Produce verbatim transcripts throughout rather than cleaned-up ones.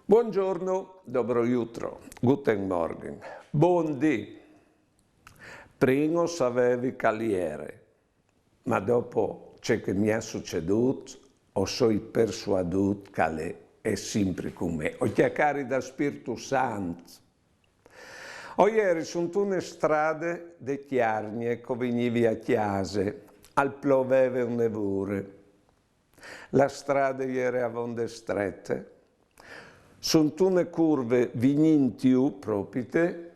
Buongiorno, dobro jutro, guten Morgen, bundì. Prin o savevi che al jere, ma dopo ce che mi è sucedût, o soi persuadût che al è, e simpri cun me. O cjacari dal Spirtu Sant. O jeri suntune strade de Cjargne che o vignivi a cjase, al ploveve une vore. La strade e jere avonde strete. Suntune curve vignint jù propite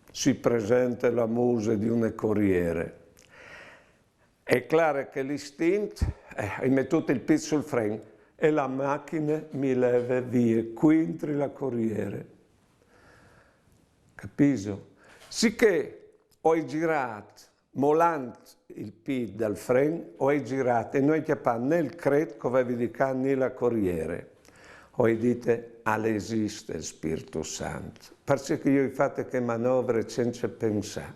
si presente la muse di une coriere. E clare che l'istint, eh, o ai metût il pît sul fren e la machine mi leve vie cuintri la coriere. Capîso? Sichè o ai zirât, molant il pît dal fren, o ai zirât e no ai cjapât ni il cret che o vevi di ca ni la coriere. O ai dite: al esiste il Spirtu Sant, parcè che jo o ai fate chê manovre cence pensâ.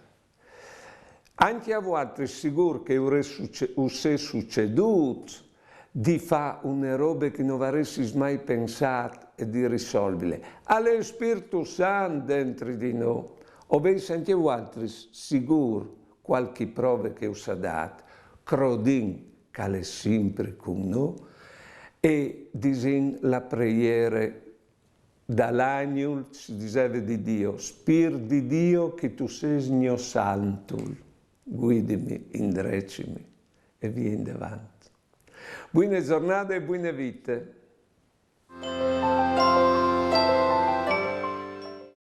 Ancje a voaltris sigûr che us è suce-, us è sucedût di fâ une robe che no varessis mai pensât e di risolvile. Al è il Spirtu Sant dentri di nô. O veis ancje voaltris sigûr cualchi prove che us à dât, crodìn che al è simpri cun nô e disìn la preiere dal agnul, si diseve di Diu: Spirt di Diu, che tu sês gno santul, guidimi, indrecimi e vie indevant. Buine zornade e buine vite.